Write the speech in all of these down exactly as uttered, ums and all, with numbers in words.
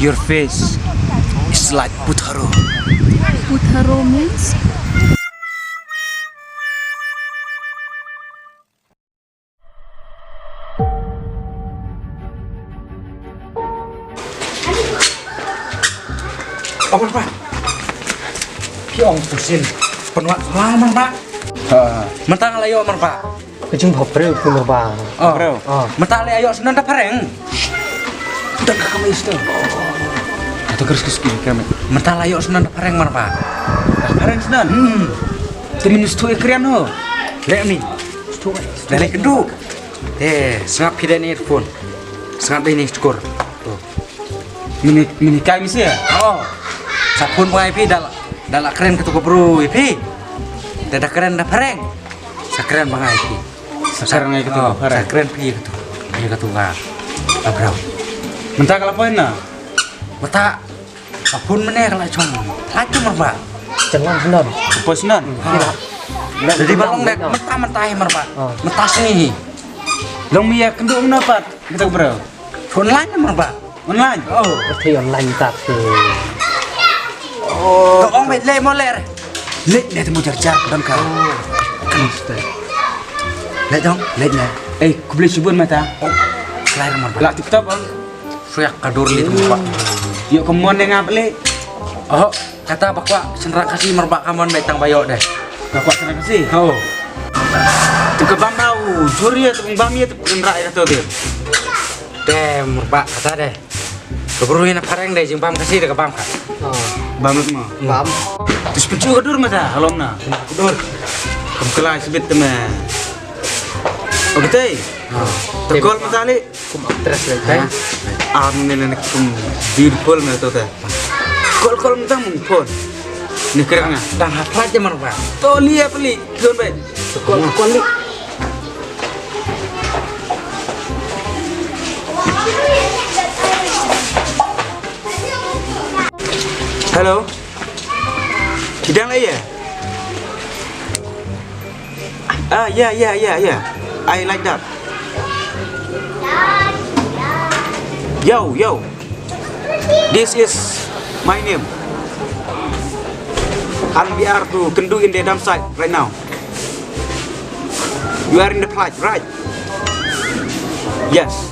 Your face is like putharo. Putharo means? Oh, Marpa. Phi ong pusin. Pynwad la, Marpa. Ha. Mynta nga la ïoh, Marpa. Ka jingpha briew phi, Marpa. Oh. Briew. Oh. Mynta la ïoh snon da phareng. Don ka kamai sdang. Kata keris keris kiri kami. Mynta la ïoh snon da phareng, Marpa. Da phareng snon? Hmm. Te mini stu ikrian ho. Leh ni. Stu. Leh kynduh. Te sngap phi da ni phone. Sngap da ni skur. To. Mini, mini kai misi ya? Oh. Sa phone bang ïa phi da la, da la kren katu ka bru ïa phi. Da da kren da phareng. Sa kren bang ïa phi. Sa kren ïa katu ka phareng. Sa kren phi katu. Ïa katu ka. Ka bru. Mynta ka la poi na? Mynta. Sa phone mane ka la chong. Ai tu, Marpa. Chang lang snon. Poi snon. Ha. Jadi ba long dek mynta, mynta hi, Marpa. Oh. Mynta sngi hi. Long mi ïa kynduh mynno pat katu ka bru? Online, Marpa. Online? Oh. Pasti online tat tu. Oh. To ong beit leh mo leh. Leh ne te mo jar jar don ka. Oh. Kan ste. Leh dong, leh ne. Eh, khublei shibun mata. Oh. Lai, Marpa. La TikTok, ong. Suyak ka dur leh tu, Marpa. Ïoh ka mon ne ngap leh. Oh, kata ba kwah shynrang Khasi, Marpa, ka mon beit tang ba ïoh deh. Ba kwah shynrang Khasi? Oh. Tu ka bam au, jur ïa tu bam ïa tu kynrah ïa tu deh. Te, Marpa, kata deh. Ka bru ïa na phareng dei jingbam Khasi da ka bam ka. Oh. Bam lut mo. Bam. Tu shu pynju ka dur mata halom na. Ka dur. Kam kelai sibit te me. Okay te. Ha. Te call mata li. Kum actress lai te. Ha. Am ne ne kum beautiful me to te. Call call mata mung phone. Ni kira nga. Dang ha flight je, Marpa. To li ya peli. Phone bai. Call call li. Hello. Phi dang leh ïa? Ah, yeah, yeah, yeah, yeah. I like that. Yo, yo. This is my name. And we are to Kynduh in the dump site right now. You are in the flight, right? Yes.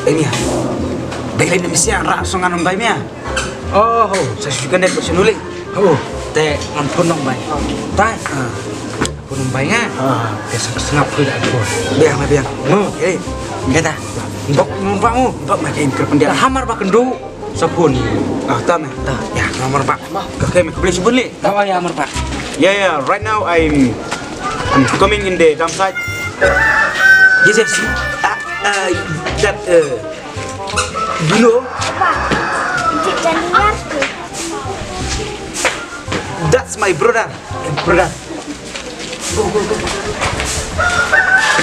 Eh, mia. Dei lai na misia ra song ngan bai mia. Oh, ho. Sa shu kan dei sunu li. Ho. Te ngan phone nong bai. Tai. Ah. Phone nong bai nga. Ah. Te sngap sngap ku da phone. Biang lah biang. Mo. Eh. Kata. Bok mo ba mo. Bok ma kain ker pendia. Hamar ba Kynduh. Sa phone. Ah, tam. Ah, ya, hamar ba. Ka kai me khublei shibun li. Tawa ya, Marpa. Yeah, yeah. Right now, I'm, I'm coming in the dump site. Yes, yes. Uh, uh, that, uh, you know, that's my brother. Eh, brother. Go, go, go.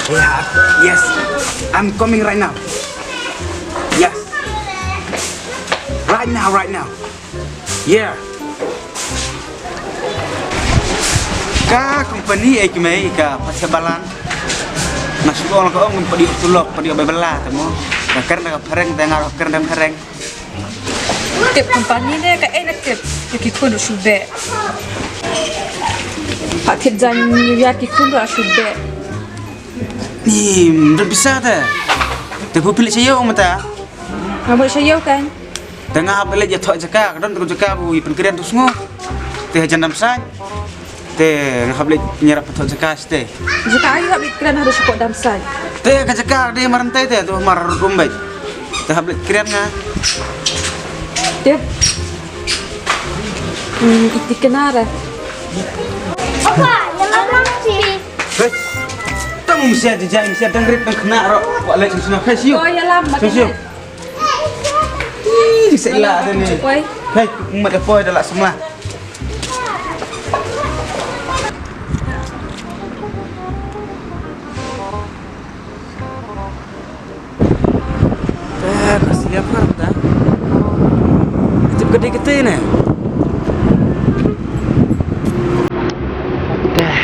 Yeah, yes. I'm coming right now. Yes. Right now, right now. Yeah. Ka company ei kmie ka phat ka balan. Na shu ong ka ong padi tulok padi bai bela te mo. Ka kren da ka phareng te nga kren da phareng. Tip company ne ka ei na tip. Ki khun shu be. Pat kit jan yu ya ki khun shu be. Ni, dah bisa te. Te bu pilih sayo mata. Ngam sayo kan. Te nga hap leit ïathoh jaka, ka don tu jaka bu i pynkren tu sngo. Te hajan dam saiñ. Te nga hap leit nyerap ïathoh jaka site. Jaka ayu hap leit kren harus ko dam saiñ. Te ka jaka de mar ntai te tu mar rum bai. Te hap leit kren nga. Tip. Hmm, iti kenara. Apa? Yang lama sih. Hei. Tang msia jijai msia dang rit dang kena ro. Wa leit sna. Hei siu. Oh, ya lam. Siu. Ih, di sela ada ni. Hei, umat apa dah lak semlah. Eh, ka sia phar ta. Tip ka dei ka tei ne. Dah.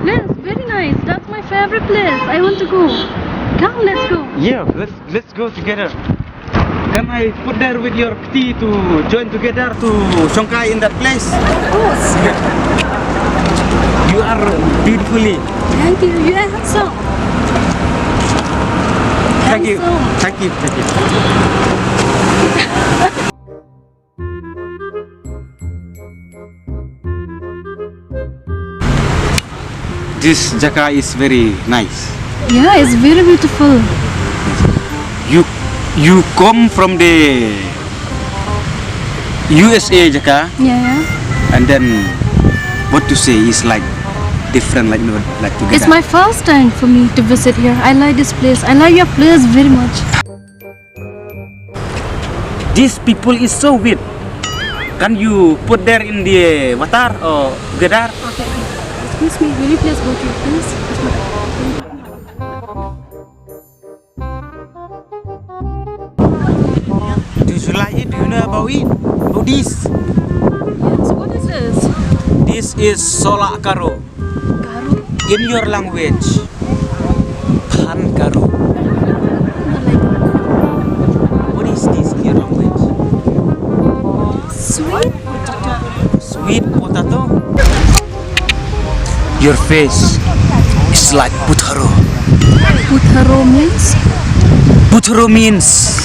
Place, very nice. That's my favorite place. I want to go. Come, let's go. Yeah, let's let's go together. Can I put there with your kti to join together to shongkai in that place? Of course. You are beautifully. Thank you. You are handsome. Thank you. Handsome. Thank you. Thank you. This jaka is very nice. Yeah, it's very beautiful. You you come from the U S A jaka, yeah, yeah, and then what to say is like different, like, you know, like together. It's my first time for me to visit here. I like this place. I like your place very much. These people is so weird. Can you put there in the water or together? Okay. Excuse me, will you please go to your place? Do you like it? Do you know about it? About this? Yes, what is this? This is solak Garo. Garo. In your language, phan Garo. What is this in your language? Sweet potato. Sweet potato? Your face is like Putharo. Putharo means? Putharo means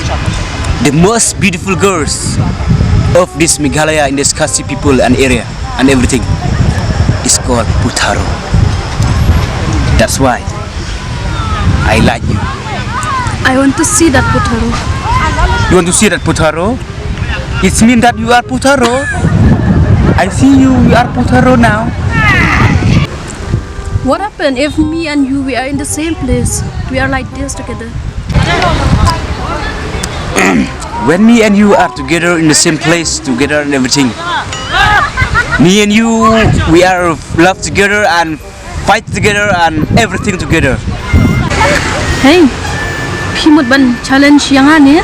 the most beautiful girls of this Meghalaya, in this Khasi people and area and everything is called Putharo. That's why I like you. I want to see that Putharo. You want to see that Putharo? It's mean that you are Putharo. I see you, you are Putharo now. What happened if me and you, we are in the same place? We are like this together. When me and you are together in the same place, together and everything, me and you, we are love together and fight together and everything together. Hey, phi mut ban challenge ïa nga ne?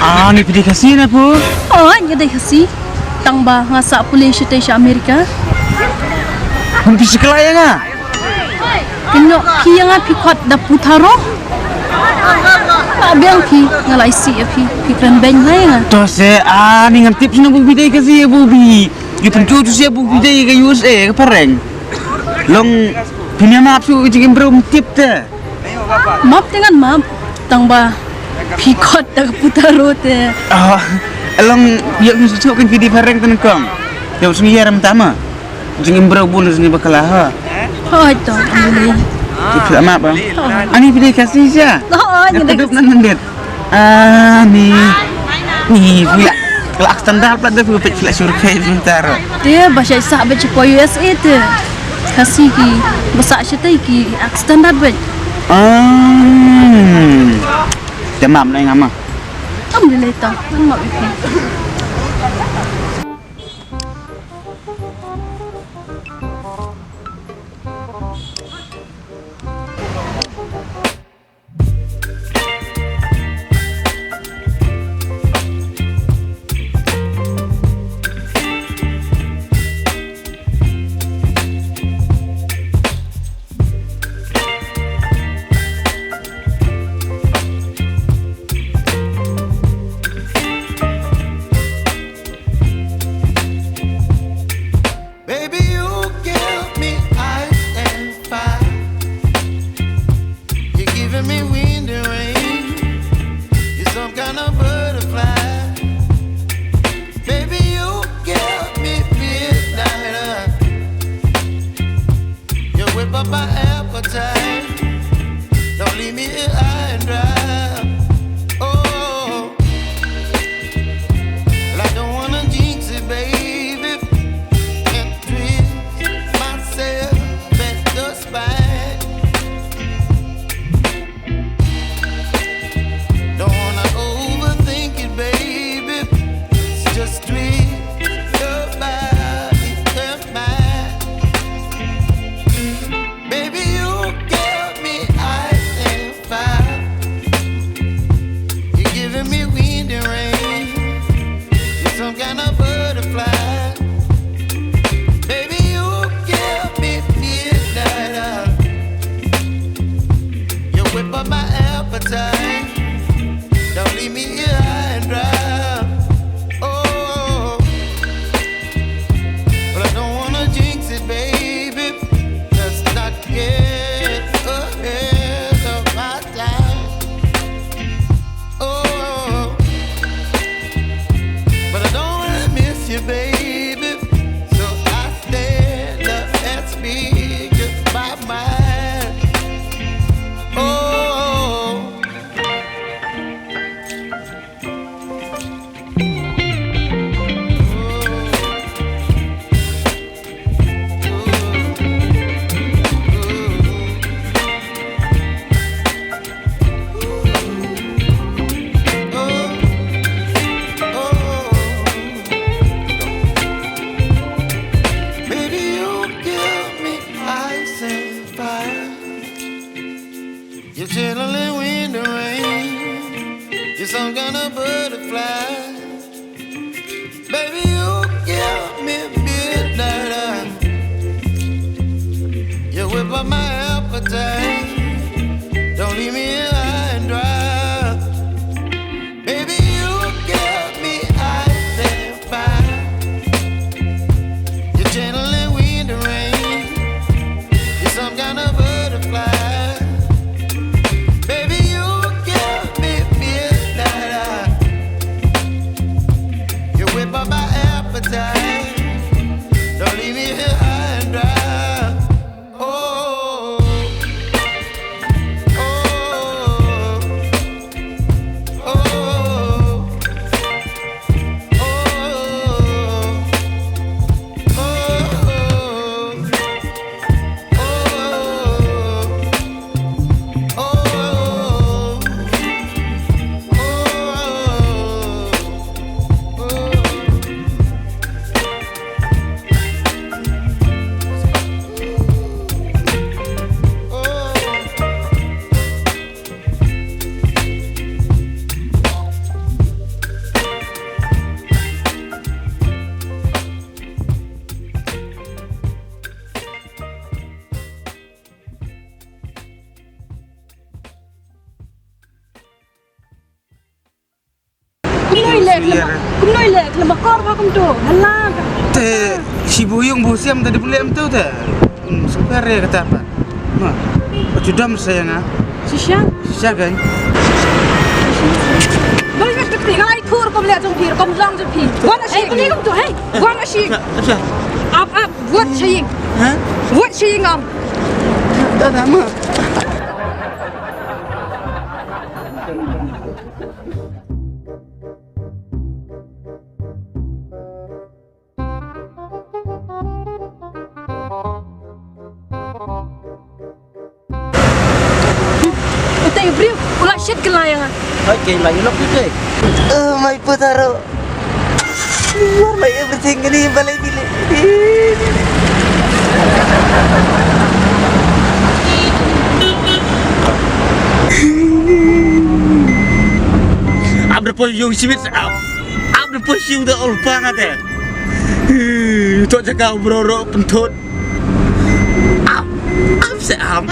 Ani phi dei Khasi ne phu? Oh, nga dei Khasi. Tang ba nga sah pule shatei sha America. Hum phi sikla ïa nga? Kynnoh phi ïa nga phi khot da Putharo. Ba biang phi, nga la isih ïa phi, phi kren beiñ ïa nga. To se ani ngan tip shuh na ba phi dei Khasi ba phi. Ïa pyntu tu se ba phi dei ka U S A ka phareng. Long phi ne map shuh ka jingim bro tip te. Map te ngan map. Tang ba phi khot da ka Putharo te. Ah, long ïa phi shuh kan phi dei phareng te nyngkong. Ïa shu ïa ram tama. Jingim bro bun jingim bakla ha. Hoi to. Phi map ba. Ani phi dei Khasi sha. Hoi ni dei. Nan nan det. Ani ni phi la standard plat da phi phi la sur kai sebentar. Te ba sha sah ba ci ko U S A te. Khasi ki ba sah shatei ki standard ba. Ah. Te map na nga ma. Am de leta. Map. You're some kind of butterfly. Baby, you give me midnight. You whip up my appetite. Don't leave me here high and dry. Baby, you give me ice and fire. You're channeling wind and rain. You're some kind of butterfly. Baby, you give me midnight. You whip up my appetite. Don't leave me here high and dry. Oh, oh, oh, oh. Kumno i leh khlem, kumno i leh khlem akor ba kumto. Hala. Te shi bu yung bu siam te dei pule em tu te. Hmm, super re kata pa. Ma. Ba chu dam sa yang a. Shisha. Shisha kan. Bal mek kati ngai thur kom leh jong phi, kom jong jong phi. Wan a shi. Hey, kumno kumto, hey. Wan a shi. Shisha. Ap ap, wat shaying. Ha? Wat shaying am. Da da ma. Utai briew, u la shet kylla ïa nga. Hooid, kei la ïalok ïa kei. Oh, my putaro. You are my everything in the balai bili. Ap da poi yung sibit ap. Ap da poi yung da ol pa nga te. To jaka bro ro pentot. Ap, ap se ap.